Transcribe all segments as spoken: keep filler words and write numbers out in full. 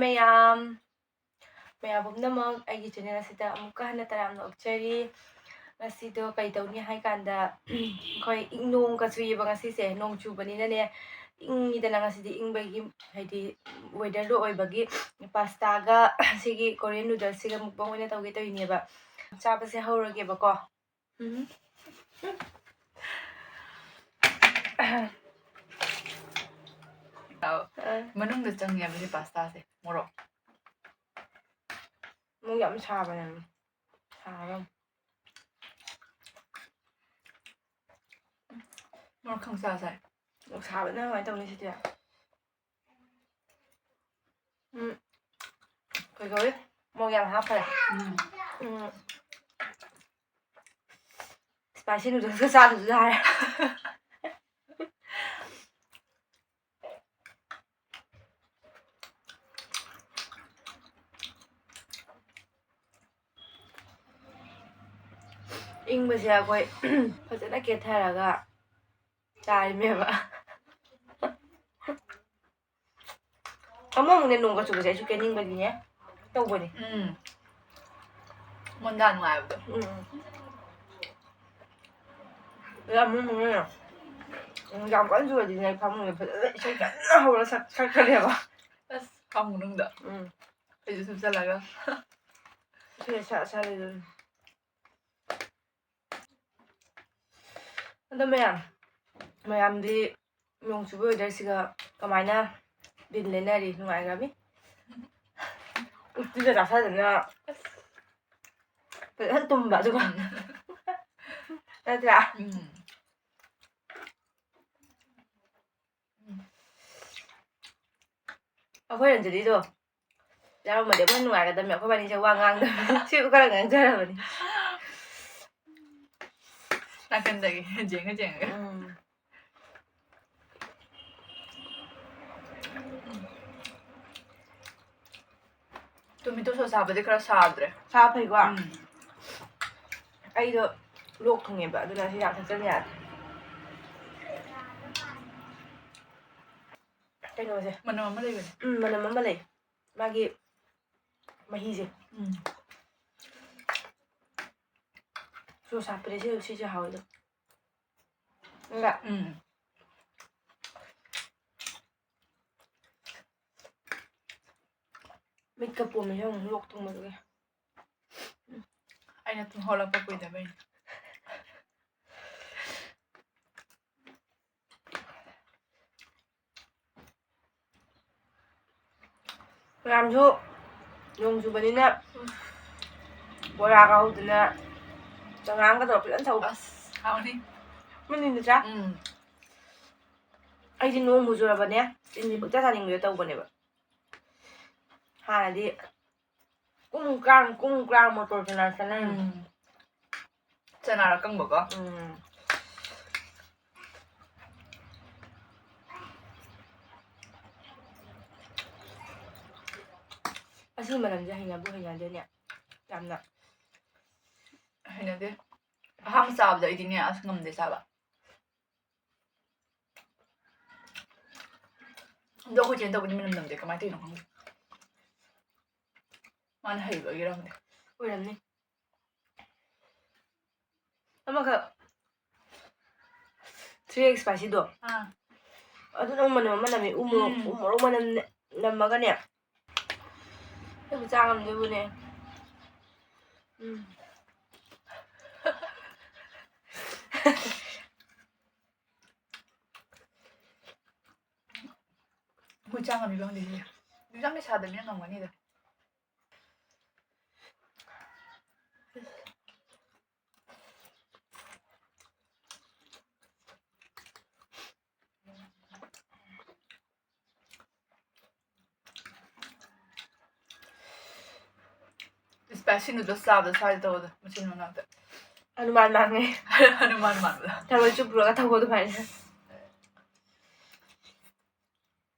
ꯃꯌꯥꯝ, ꯃꯌꯥꯝ ꯄꯨꯝꯅꯃꯛ ꯑꯩꯒꯤ channel ꯑꯁꯤꯗ ꯑꯃꯨꯛꯀ ꯍꯟꯅ ꯇꯔꯥꯝꯅ ꯑꯣꯛꯆꯔꯤ꯫ ꯉꯁꯤꯗꯣ ꯀꯩ ꯇꯧꯅꯤ ꯍꯥꯏ ꯀꯥꯟꯗ, ꯑꯩꯈꯣꯏ ꯏꯪ-, ꯅꯣꯡꯒ ꯆꯨꯏꯌꯦꯕ ꯉꯁꯤꯁꯦ꯫ ꯅꯣꯡ ꯆꯨꯕꯅꯤꯅꯅꯦ, ꯏꯪꯉꯤꯗꯅ ꯉꯁꯤꯗꯤ, ꯏꯪꯕꯒꯤ ꯍꯥꯏꯗꯤ weatherꯗꯣ ꯑꯣꯏꯕꯒꯤ pasta ꯒ ꯁꯤꯒꯤ Korean noodles ꯁꯤꯒ mukbang ꯑꯣꯏꯅ ꯇꯧꯒꯦ ꯇꯧꯔꯤꯅꯦꯕ꯫ ꯆꯥꯕꯁꯦ ꯍꯧꯔꯒꯦꯕꯀꯣ꯫ ꯎꯝ꯫ ꯑꯥꯎ꯫ ꯑ꯫ ꯃꯅꯨꯡꯗ ꯆꯪꯉꯦꯕ ꯁꯤ pasta ꯁꯦ꯫ ꯃꯣꯔꯣꯛ꯫ ꯃꯣꯏ ꯌꯥꯝ ꯁꯥꯕꯅꯦ꯫ ꯁꯥꯕ꯫ ꯃꯣꯔꯣꯛ ꯈꯪꯁꯥ ꯁꯥꯏ꯫ ꯃꯣꯔꯣꯛ ꯁꯥꯕꯅ ꯀꯃꯥꯏꯅ ꯇꯧꯅꯤ ꯁꯤꯗꯤ? ꯎꯝ꯫ ꯀꯩꯗꯧꯋꯤ? ꯃꯣꯔꯣꯛ ꯌꯥꯝ ꯍꯥꯞꯈ꯭ꯔꯦ꯫ ꯎꯝ꯫ ꯎꯝ꯫ Spicy noodles ꯀ ꯆꯥꯗꯕꯁꯨ ꯌꯥꯔꯦ꯫ ꯏꯪꯕꯁꯦ ꯑꯩꯈꯣꯏ ꯐꯖꯅ ꯀꯦꯊꯔꯒ ꯆꯥꯔꯤꯃꯦꯕ꯫ ꯑꯃꯨꯛ ꯑꯃꯨꯛꯅꯦ ꯅꯣꯡꯒ ꯆꯨꯕꯁꯦ ꯑꯩꯁꯨ ꯀꯦꯅꯤꯡꯕꯅꯤꯅꯦ꯫ ꯇꯧꯕꯅꯤ꯫ ꯎꯝ꯫ ꯃꯣꯟꯗꯥ ꯅꯨꯡꯉꯥꯏꯕꯗꯣ꯫ ꯎꯝ꯫ ꯌꯥꯝ ꯃꯨꯟ ꯃꯨꯟꯅ꯫ ꯎꯝ, ꯌꯥꯝ ꯀꯟꯅ ꯆꯨꯔꯗꯤꯅꯦ, ꯐꯃꯨꯡꯗ ꯐꯖꯅ ꯏꯁꯩ ꯀꯟꯅ ꯍꯧꯔ ꯁꯛ-, ꯁꯛꯀꯅꯦꯕ꯫ ꯑꯁ, ꯐꯃꯨꯡ ꯃꯅꯨꯡꯗ꯫ ꯎꯝ꯫ ꯑꯩꯁꯨ ꯁꯨꯞꯆꯜꯂꯒ꯫ ꯏꯁꯩ ꯁꯛꯑ ꯁꯛꯑ ꯂꯩꯗꯣꯏꯅꯤ꯫ ꯑꯗꯣ ꯃꯌꯥꯝ, ꯃꯌꯥꯝꯗꯤ ꯅꯣꯡ ꯆꯨꯕ weather ꯁꯤꯒ ꯀꯃꯥꯏꯅ ꯗꯤꯟ ꯂꯦꯟꯅꯔꯤ? ꯅꯨꯡꯉꯥꯏꯈ꯭ꯔꯕꯤ? ꯎꯇꯤꯒ ꯆꯥꯁꯜꯗꯅ ꯐꯖꯅ ꯇꯨꯝꯕ, ꯑꯗꯨꯒ꯫ ꯎꯝ꯫ ꯅꯠꯇ꯭ꯔꯥ? ꯎꯝ꯫ ꯑꯩꯈꯣꯏ ꯑꯟꯖꯂꯤꯗꯣ ꯌꯥꯎꯔꯝꯃꯗꯤ ꯑꯩꯈꯣꯏ ꯅꯨꯡꯉꯥꯏꯒꯗꯕꯅꯤ꯫ ꯑꯩꯈꯣꯏꯕꯥꯅꯤꯁꯦ ꯋꯥ ꯉꯥꯡꯗꯕꯅꯤ꯫ ꯁꯤꯕꯨ ꯈꯔ ꯉꯥꯡꯖꯔꯕꯅꯤ꯫ ꯅꯥꯀꯟꯗꯒꯤ ꯌꯦꯡꯉ ꯌꯦꯡꯉꯒ꯫ ꯎꯝ꯫ Tomato sauce ꯍꯥꯞꯄꯗꯤ ꯈꯔ ꯁꯥꯗ꯭ꯔꯦ꯫ ꯁꯥ ꯐꯩꯀꯣ? ꯎꯝ꯫ ꯑꯩꯗꯣ ꯂꯣꯛ ꯊꯨꯡꯉꯦꯕ, ꯑꯗꯨꯅ ꯁꯤ ꯌꯥꯝ ꯊꯛꯆꯟ ꯌꯥꯗꯦ꯫ ꯀꯩꯅꯣꯁꯦ꯫ ꯃꯅꯝ ꯑꯃ ꯂꯩꯕꯅꯦ꯫ ꯎꯝ, ꯃꯅꯝ ꯑꯃ ꯂꯩ꯫ ꯃꯥꯒꯤ ꯃꯍꯤꯁꯦ꯫ ꯎꯝ꯫ ꯁꯣꯁ ꯍꯥꯞꯄꯅꯦ ꯁꯤ, ꯁꯤꯁꯦ ꯍꯥꯎꯋꯦ ꯑꯗꯨꯝ꯫ ꯅꯠꯇ꯭ꯔꯥ? ꯎꯝ꯫ ꯃꯤꯠꯀ ꯄꯣꯝꯃꯦ ꯌꯦꯡꯉꯨ, ꯂꯣꯛ ꯊꯨꯡꯕꯗꯨꯒꯤ꯫ ꯑꯩꯅ ꯇꯨꯝ ꯍꯧꯒꯠꯂꯛꯄ ꯀꯨꯏꯗꯕꯩꯅꯦ꯫ ꯃꯌꯥꯝꯁꯨ ꯅꯣꯡ ꯆꯨꯕꯅꯤꯅ ꯕꯣꯔꯥꯒ ꯍꯧꯗꯅ ꯆꯉꯥꯡꯒ ꯇꯧꯔ ꯐꯖꯅ ꯊꯛꯎ꯫ ꯑꯁ, ꯍꯥꯎꯅꯤ꯫ ꯃꯅꯤꯡꯗ ꯆꯥ꯫ ꯎꯝ꯫ ꯑꯩꯗꯤ ꯅꯣꯡꯕꯨ ꯆꯨꯔꯕꯅꯦ, ꯆꯤꯅꯤ ꯄꯪꯆꯥ ꯆꯥꯅꯤꯡꯕꯗꯣ ꯇꯧꯕꯅꯦꯕ꯫ ꯍꯥꯟꯅꯗꯤ ꯀꯨꯝ ꯀ꯭ꯔꯥꯡ, ꯀꯨꯝ ꯀ꯭ꯔꯥꯡ ꯃꯣꯇꯣꯔ ꯆꯅꯥ ꯆꯠꯅꯔꯝꯃꯤ꯫ ꯎꯝ꯫ ꯆꯅꯥ ꯑꯀꯪꯕꯀꯣ꯫ ꯎꯝ꯫ ꯑꯁꯤ ꯃꯅꯝꯁꯦ ꯍꯩꯅꯕꯨ ꯍꯩꯅꯗꯦꯅꯦ ꯌꯥꯝꯅ꯫ ꯍꯩꯅꯗꯦ꯫ ꯑꯍꯥꯟꯕ ꯆꯥꯕꯗ ꯑꯩꯗꯤꯅꯦ, ꯑꯁ, ꯉꯝꯗꯦ ꯆꯥꯕ꯫ ꯑꯗꯣ ꯑꯩꯈꯣꯏ ꯆꯦꯅ ꯇꯧꯕꯗꯤ ꯃꯅꯝ ꯅꯝꯗꯦ, ꯀꯃꯥꯏꯅ ꯇꯧꯔꯤꯅꯣ ꯈꯪꯗꯦ꯫ ꯃꯥꯅ ꯍꯩꯕꯒꯤꯔ ꯈꯪꯗꯦ꯫ ꯑꯣꯏꯔꯝꯅꯤ꯫ ꯑꯃꯈꯛ three X spicyꯗꯣ꯫ ꯑꯥ꯫ ꯑꯗꯨꯅ ꯃꯅꯝ ꯑꯃ ꯅꯝꯃꯦ꯫ ꯎ ꯃꯣꯔꯣꯛ, ꯎꯝ꯫ ꯎ ꯃꯣꯔꯣꯛ ꯃꯅꯝ ꯅ-, ꯅꯝꯃꯒꯅꯦ꯫ ꯑꯩꯕꯨ ꯆꯥ ꯉꯝꯗꯣꯏꯕꯨꯅꯦ꯫ ꯎꯝ꯫ ꯃꯣꯏ ꯆꯥ ꯉꯝꯃꯤꯕ ꯈꯪꯗꯦ ꯁꯤꯁꯦ꯫ ꯑꯗꯨ ꯌꯥꯝ ꯂꯩꯁꯥꯗꯕꯅꯤꯅ ꯉꯝꯒꯅꯤꯗ꯫ Spicy noodles ꯆꯥꯕꯗ ꯁ꯭ꯋꯥꯏꯗ ꯇꯧꯕꯗꯣ, ꯃꯆꯤꯟ ꯃꯅꯥꯎꯗ꯫ ꯍꯅꯨꯃꯥꯟ ꯃꯥꯟꯉꯦ꯫ ꯍꯅꯨꯃꯥꯟ ꯃꯥꯟꯕꯗꯣ꯫ ꯊꯔꯣꯏ ꯆꯨꯞꯄꯨꯔꯒ ꯇꯧꯕ ꯑꯗꯨꯃꯥꯏꯅ꯫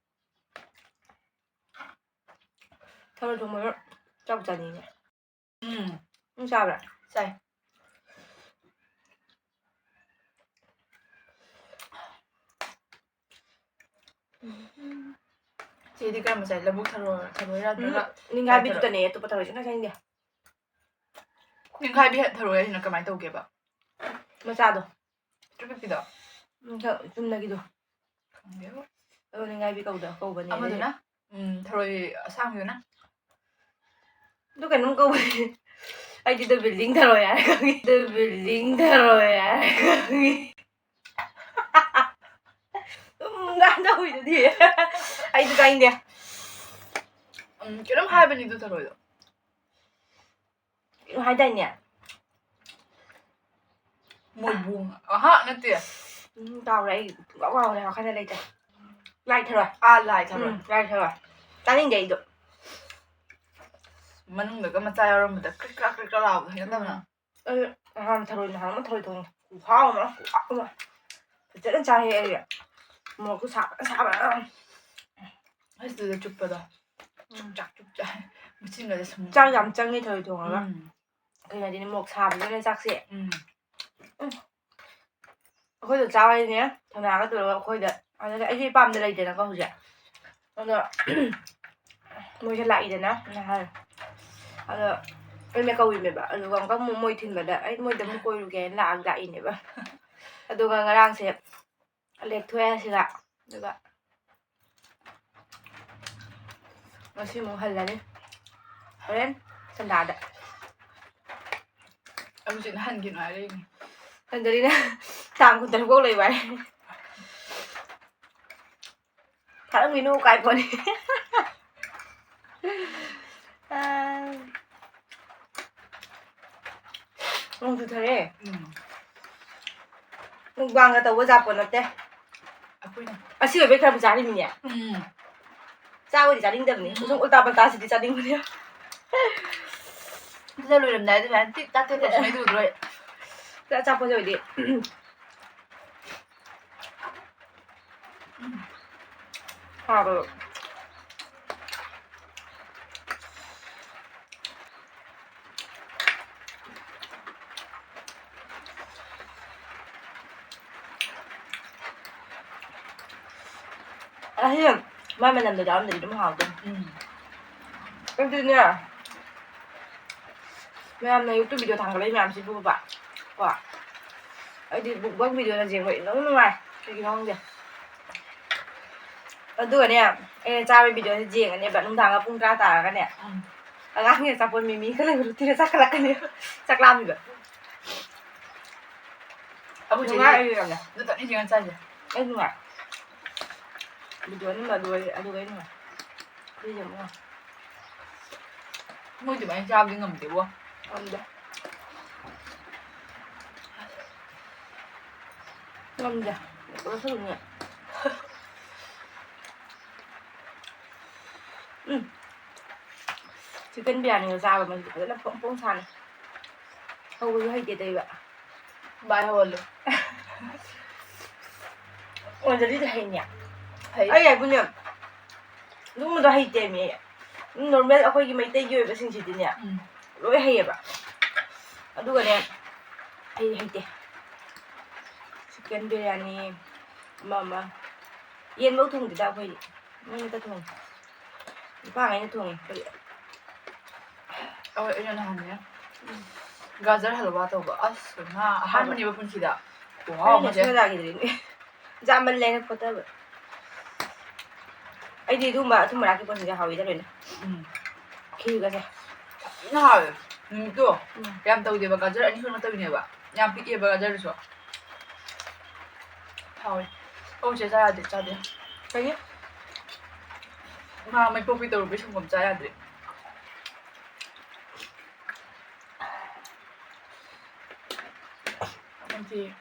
ꯊꯔꯣꯏ ꯊꯣꯡꯕꯗꯣ ꯆꯥꯕꯨ ꯆꯥꯅꯤꯡꯉꯦ꯫ ꯎꯝ꯫ ꯅꯪ ꯆꯥꯕ꯭ꯔꯥ? ꯆꯥꯏ꯫ ꯁꯤꯗꯤ ꯀꯔꯝꯕ ꯆꯥꯏ? ꯂꯧꯕꯨꯛ ꯊꯔꯣ-, ꯊꯔꯣꯏꯔꯥ ꯅꯠꯇ꯭ꯔꯒ ꯅꯤꯡꯈꯥꯏꯕꯤꯗꯨꯗꯅꯦ, ꯑꯇꯣꯞꯄ ꯊꯔꯣꯏꯁꯨ ꯅꯪ ꯆꯥꯅꯤꯡꯗꯦ꯫ ꯅꯤꯡꯈꯥꯏꯕꯤ ꯊꯔꯣꯏ ꯍꯥꯏꯁꯤꯅ ꯀꯃꯥꯏꯅ ꯇꯧꯒꯦꯕ? ꯃꯆꯥꯗꯣ꯫ ꯇ꯭ꯔꯤꯄꯤꯛꯄꯤꯗꯣ? ꯎꯝ, ꯈ-, ꯆꯨꯝꯅꯒꯤꯗꯣ꯫ ꯈꯪꯗꯦꯕꯣ꯫ ꯑꯗꯣ ꯅꯤꯡꯈꯥꯏꯕꯤ ꯀꯧꯗ-, ꯀꯧꯕꯅꯦ꯫ ꯑꯃꯗꯨꯅ? ꯎꯝ, ꯊꯔꯣꯏ ꯑꯁꯥꯡꯕꯤꯗꯨꯅ? ꯑꯗꯨ ꯀꯩꯅꯣꯝ ꯀꯧꯕꯅꯦ꯫ ꯑꯩꯗꯤ ꯗ ꯕꯤꯜꯗꯤꯡ ꯊꯔꯣꯏ ꯍꯥꯏꯔ ꯈꯪꯉꯤ꯫ ꯗ ꯕꯤꯜꯗꯤꯡ ꯊꯔꯣꯏ ꯍꯥꯏꯔ ꯈꯪꯉꯤ꯫ ꯑꯗꯨꯝ ꯉꯥꯡꯅ ꯍꯨꯏꯗꯨꯗꯤ꯫ ꯑꯩꯗꯤ ꯆꯥꯅꯤꯡꯗꯦ꯫ ꯎꯝ, ꯀꯩꯅꯣꯝ ꯍꯥꯏꯕꯅꯤ ꯑꯗꯨ ꯊꯔꯣꯏꯗꯣ꯫ ꯀꯩꯅꯣ ꯍꯥꯏꯗꯥꯏꯅꯦ? ꯃꯣꯏꯕꯨꯡ꯫ ꯑꯍꯥ, ꯅꯠꯇꯦ꯫ ꯎꯝ, ꯀꯥꯎꯔꯦ ꯑꯩ꯫ ꯄꯨꯡꯀꯥꯎ ꯀꯥꯎꯔꯦ, ꯋꯥꯈꯜꯗ ꯂꯩꯇ꯭ꯔꯦ꯫ ꯂꯥꯏ ꯊꯔꯣꯏ꯫ ꯑꯥ, ꯂꯥꯏ ꯊꯔꯣꯏ꯫ ꯎꯝ, ꯂꯥꯏ ꯊꯔꯣꯏ꯫ ꯆꯥꯅꯤꯡꯗꯦ ꯑꯩꯗꯣ꯫ ꯃꯅꯨꯡꯗꯒ ꯃꯆꯥ ꯌꯥꯎꯔꯝꯕꯗ ꯀ꯭ꯔꯤꯛ ꯀ꯭ꯔꯥꯛ ꯀ꯭ꯔꯤꯛ ꯀ꯭ꯔꯥꯛ ꯂꯥꯎꯕꯗꯣ ꯍꯩꯅꯗꯕꯅ꯫ ꯎꯝ꯫ ꯑꯩ ꯅꯍꯥꯟ ꯊꯔꯣꯏ, ꯅꯍꯥꯟ ꯑꯃ ꯊꯔꯣꯏ ꯊꯣꯡꯉꯦ꯫ ꯈꯨꯍꯥꯎ ꯑꯃ, ꯈꯨꯍꯥꯎ ꯑꯃ꯫ ꯐꯖꯅ ꯆꯥꯏꯍꯦ ꯑꯩ꯫ ꯃꯣꯔꯣꯛꯁꯨ ꯁꯥꯕꯅ ꯁꯥꯕꯅ꯫ ꯑꯩ ꯁꯤꯗ ꯆꯨꯞꯄꯗꯣ꯫ ꯆꯨꯞ ꯆꯥꯛ, ꯆꯨꯞ ꯆꯥꯛ꯫ ꯃꯆꯤꯟꯒꯁꯦ ꯁꯨꯝ꯫ ꯆꯥꯛ ꯌꯥꯝ ꯆꯪꯉꯦ ꯊꯔꯣꯏ ꯊꯣꯡꯉꯒ꯫ ꯎꯝ꯫ ꯀꯩꯅꯣ ꯍꯥꯏꯗꯤ ꯃꯣꯔꯣꯛ ꯁꯥꯕꯅꯤꯅ ꯆꯥꯛꯁꯦ꯫ ꯎꯝ꯫ ꯑꯩꯈꯣꯏꯗ ꯆꯥꯎ ꯍꯥꯏꯅꯦ, ꯊꯝꯅꯥꯒ ꯇꯧꯔꯒ ꯑꯩꯈꯣꯏꯗ꯫ ꯑꯗꯨꯅ ꯑꯩꯁꯨ ꯏꯄꯥꯝꯗ ꯂꯩꯗꯅꯀꯣ ꯍꯧꯖꯤꯛ꯫ ꯑꯗꯣ ꯃꯣꯏꯁꯦ ꯂꯥꯛꯏꯗꯅ ꯅꯍꯥꯟ꯫ ꯑꯗꯣ ꯑꯩꯅ ꯀꯧꯔꯤꯅꯦꯕ꯫ ꯑꯗꯨꯒ ꯑꯃꯨꯛꯀ ꯑꯃꯨꯛ ꯃꯣꯏ ꯊꯤꯟꯕꯗ ꯑꯩ ꯃꯣꯏꯗ ꯑꯃꯨꯛ ꯀꯣꯏꯔꯨꯒꯦꯅ ꯂꯥꯛ-, ꯂꯥꯛꯏꯅꯦꯕ꯫ ꯑꯗꯨꯒ ꯉꯔꯥꯡꯁꯦ ꯂꯦꯛꯊꯣꯛꯑꯦ ꯁꯤꯗ꯫ ꯑꯗꯨꯒ ꯉꯁꯤ ꯑꯃꯨꯛ ꯍꯜꯂꯅꯤ꯫ ꯍꯣꯔꯦꯟ ꯁꯟꯗꯥꯗ꯫ ꯑꯩ ꯍꯧꯖꯤꯛ ꯍꯟꯈꯤꯅꯨ ꯍꯥꯏꯔꯛꯏꯅꯦ꯫ ꯍꯟꯗꯔꯤꯅ ꯇꯥꯡ ꯀꯨꯟꯇꯔꯨꯛ ꯐꯥꯎ ꯂꯩꯕ ꯍꯥꯏ꯫ ꯊꯥꯔꯝꯒꯤꯅꯨ ꯀꯥꯏ ꯄꯣꯠꯅꯤ꯫ ꯑꯥ꯫ ꯅꯣꯡ ꯆꯨꯊꯔꯦ꯫ ꯎꯝ꯫ ꯃꯨꯛꯕꯥꯡꯒ ꯇꯧꯕ ꯖꯥꯠꯄꯣ ꯅꯠꯇꯦ꯫ ꯑꯩꯈꯣꯏꯅ꯫ ꯑꯁꯤ ꯑꯣꯏꯕꯩ ꯈꯔꯕꯨ ꯆꯥꯔꯤꯃꯤꯅꯦ꯫ ꯎꯝ꯫ ꯆꯥꯕꯗꯤ ꯆꯥꯅꯤꯡꯗꯕꯅꯤ꯫ ꯎꯝ꯫ ꯁꯨꯝ ꯎꯜꯇꯥ ꯄꯜꯇꯥꯁꯤꯗꯤ ꯆꯥꯅꯤꯡꯕꯅꯦ꯫ ꯑꯗꯨꯅ ꯂꯣꯏꯔꯝꯗꯥꯏꯗ ꯑꯗꯨꯃꯥꯏꯅ ꯇꯤꯛ ꯇꯥꯛ ꯇꯦꯛ ꯇꯧꯁꯟꯅꯩꯗꯨ ꯎꯗ꯭ꯔꯣ ꯑꯩ? ꯆꯥ-, ꯑꯆꯥꯄꯣꯠꯁꯦ ꯑꯣꯏꯗꯤ꯫ ꯍꯥꯎꯕ꯭ꯔꯣ? ꯑꯁꯤ ꯃꯥꯏ ꯃꯅꯝꯗꯣ ꯌꯥꯎꯔꯝꯗ꯭ꯔꯗꯤ ꯑꯗꯨꯝ ꯍꯥꯎꯗꯣꯏꯅꯤ꯫ ꯎꯝ꯫ ꯑꯗꯨꯅꯦ꯫ ꯃꯌꯥꯝꯅ YouTube video ꯊꯥꯡꯒꯠꯂꯛꯏ ꯃꯌꯥꯝꯁꯤꯕꯨꯕ꯫ ꯀꯣ꯫ ꯑꯩꯗꯤ mukbang videoꯅ ꯌꯦꯡꯕ ꯏꯅꯨꯡ ꯅꯨꯡꯉꯥꯏ꯫ ꯀꯩꯒꯤꯅꯣ ꯈꯪꯗꯦ꯫ ꯑꯗꯨꯒꯅꯦ, ꯑꯩꯅ ꯆꯥꯕ videoꯁꯦ ꯌꯦꯡꯉꯅꯦꯕ, ꯅꯨꯡꯗꯥꯡꯒ ꯄꯨꯡ ꯇꯔꯥ ꯇꯥꯔꯒꯅꯦ꯫ ꯎꯝ꯫ ꯑꯉꯥꯡꯒꯤ ꯑꯆꯥꯄꯣꯠ ꯃꯤꯃꯤ ꯈꯔ ꯂꯩꯕꯗꯨ ꯊꯤꯔ ꯆꯥꯈꯠꯂꯛꯀꯅꯤ꯫ ꯆꯥꯛ ꯂꯥꯝꯃꯤꯕ꯫ ꯑꯩꯈꯣꯏ ꯅꯨꯡꯉꯥꯏ ꯆꯦꯗꯤ ꯑꯩ ꯌꯥꯝꯅ꯫ ꯑꯗꯨ ꯇꯞꯅ ꯌꯦꯡꯉ ꯆꯥꯏꯁꯦ꯫ ꯑꯩ ꯅꯨꯡꯉꯥꯏ꯫ Video ꯑꯅꯤꯃꯛ ꯑꯗꯨ ꯑꯩ, ꯑꯗꯨꯒ ꯑꯩ ꯅꯨꯡꯉꯥꯏ꯫ ꯑꯩ ꯌꯦꯡꯕ ꯅꯨꯡꯉꯥꯏ꯫ ꯃꯣꯏ ꯑꯗꯨꯃꯥꯏꯅ ꯆꯥꯕꯗꯤ ꯉꯝꯗꯦꯕꯣ꯫ ꯉꯝꯗꯦ꯫ ꯉꯝꯗꯦ꯫ ꯄꯨꯂꯞ ꯁꯨꯕꯅꯤꯅ꯫ ꯎꯝ꯫ Chicken biriyaniꯒ ꯆꯥꯕ ꯃꯍꯤꯗꯤ ꯐꯖꯅ ꯐꯣꯡ ꯐꯣꯡ ꯁꯥꯅꯤ꯫ ꯍꯧꯕꯁꯨ ꯍꯩꯇꯦ ꯇꯩꯕ꯫ ꯚꯥꯏ ꯍꯧꯍꯜꯂꯨ꯫ ꯑꯣꯟꯖꯂꯤꯗꯤ ꯍꯩꯅꯦ꯫ ꯍꯩ꯫ ꯑꯩ ꯍꯥꯏꯕꯨꯅꯦ, ꯑꯗꯨꯒꯨꯝꯕꯗꯣ ꯍꯩꯇꯦꯃꯤ꯫ ꯑꯗꯨꯝ normal ꯑꯩꯈꯣꯏꯒꯤ ꯃꯩꯇꯩꯒꯤ ꯑꯣꯏꯕꯁꯤꯡꯁꯤꯗꯤꯅꯦ, ꯎꯝ꯫ ꯂꯣꯏ ꯍꯩꯌꯦꯕ꯫ ꯑꯗꯨꯒꯅꯦ, ꯑꯩ ꯍꯩꯇꯦ꯫ Chicken biriyani, ꯑꯃ ꯑꯃ꯫ ꯌꯦꯟꯐꯧ ꯊꯣꯡꯗꯦꯗ ꯑꯩꯈꯣꯏꯗꯤ꯫ ꯃꯣꯏ ꯉꯥꯛꯇ ꯊꯣꯡꯉꯦ꯫ ꯅꯨꯄꯥꯉꯩꯅ ꯊꯣꯡꯉꯦ ꯑꯩꯈꯣꯏꯗꯤ꯫ ꯑꯣ, ꯑꯩꯅ ꯅꯍꯥꯟꯅꯦ, ꯒꯥꯖꯔ ꯍꯜꯋꯥ ꯇꯧꯕ꯫ ꯑꯁ, ꯉꯥ ꯑꯍꯥꯟꯕꯅꯦꯕ ꯄꯨꯟꯁꯤꯗ꯫ ꯈꯨꯍꯥꯎ ꯑꯩꯅ ꯑꯃꯁꯦ꯫ ꯁꯣꯏꯗꯥꯒꯤꯗꯨꯅꯤ꯫ ꯆꯥꯃꯜꯂꯦꯅ ꯈꯣꯠꯇꯕ꯫ ꯑꯩꯗꯤ ꯑꯗꯨꯒꯨꯝꯕ ꯑꯊꯨꯝ ꯃꯔꯥꯛꯀꯤ ꯄꯣꯠꯁꯤꯡꯁꯦ ꯍꯥꯎꯋꯤꯗ ꯂꯣꯏꯅ꯫ ꯎꯝ꯫ ꯈꯤꯔꯒꯁꯦ꯫ ꯊꯤꯅ ꯍꯥꯎꯋꯦ꯫ ꯅꯨꯃꯤꯠꯇꯣ ꯎꯝ꯫ ꯌꯥꯝ ꯇꯧꯗꯦꯕ, ꯒꯥꯖꯔ ꯑꯅꯤ ꯈꯛ ꯅꯠꯇꯕꯤꯅꯦꯕ꯫ ꯌꯥꯝ ꯄꯤꯛꯑꯦꯕ ꯒꯥꯖꯔꯗꯨꯁꯨ꯫ ꯍꯥꯎꯋꯦ꯫ ꯑꯧ, ꯆꯦ ꯆꯥ ꯌꯥꯗꯦ, ꯆꯥꯗꯦ꯫ ꯀꯩꯒꯤ? ꯉꯥ ꯃꯩꯄꯣꯛꯄꯤ ꯇꯧꯔꯨꯕꯩ ꯁꯪꯒꯣꯝ ꯆꯥ ꯌꯥꯗ꯭ꯔꯦ꯫ ꯅꯨꯡꯇꯤ꯫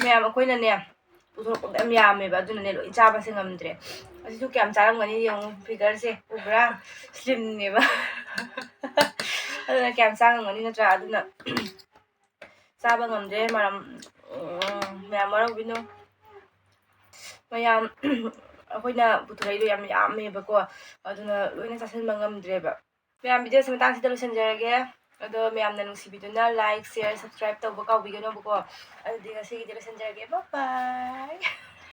ꯃꯌꯥꯝ ꯑꯩꯈꯣꯏꯅꯅꯦ, ꯄꯨꯊꯣꯔꯛꯄꯗꯣ ꯌꯥꯝ ꯌꯥꯝꯃꯦꯕ, ꯑꯗꯨꯅꯅꯦ ꯂꯣꯏ ꯆꯥꯕꯁꯦ ꯉꯝꯗ꯭ꯔꯦ꯫ ꯑꯁꯤꯁꯨ ꯀꯌꯥꯝ ꯆꯥꯔꯝꯒꯅꯤ ꯌꯦꯡꯉꯨ, figureꯁꯦ ꯎꯕ꯭ꯔꯥ? Slimꯅꯦꯕ꯫ ꯑꯗꯨꯅ ꯀꯌꯥꯝ ꯆꯥ ꯉꯝꯒꯅꯤ ꯅꯠꯇ꯭ꯔꯥ? ꯑꯗꯨꯅ ꯆꯥꯕ ꯉꯝꯗ꯭ꯔꯦ꯫ ꯃꯔꯝ, ꯎꯝ, ꯃꯌꯥꯝ ꯋꯥꯔꯧꯕꯤꯅꯨ꯫ ꯃꯌꯥꯝ ꯑꯩꯈꯣꯏꯅ ꯄꯨꯊꯣꯔꯛꯏꯗꯣ ꯌꯥꯝ ꯌꯥꯝꯃꯦꯕꯀꯣ, ꯑꯗꯨꯅ ꯂꯣꯏꯅ ꯆꯥꯁꯤꯟꯕ ꯉꯝꯗ꯭ꯔꯦꯕ꯫ ꯃꯌꯥꯝ, ꯚꯤꯗꯤꯑꯣꯁꯤ ꯃꯇꯥꯡꯁꯤꯗ ꯂꯣꯏꯁꯤꯟꯖꯔꯒꯦ꯫ ꯑꯗꯣ ꯃꯌꯥꯝꯅ ꯅꯨꯡꯁꯤꯕꯤꯗꯨꯅ like, share, subscribe ꯇꯧꯕ ꯀꯥꯎꯕꯤꯒꯅꯣꯕꯀꯣ꯫ ꯑꯗꯨꯗꯤ ꯉꯁꯤꯒꯤꯗꯤ ꯂꯣꯏꯁꯤꯟꯖꯔꯒꯦ꯫ Bye bye꯫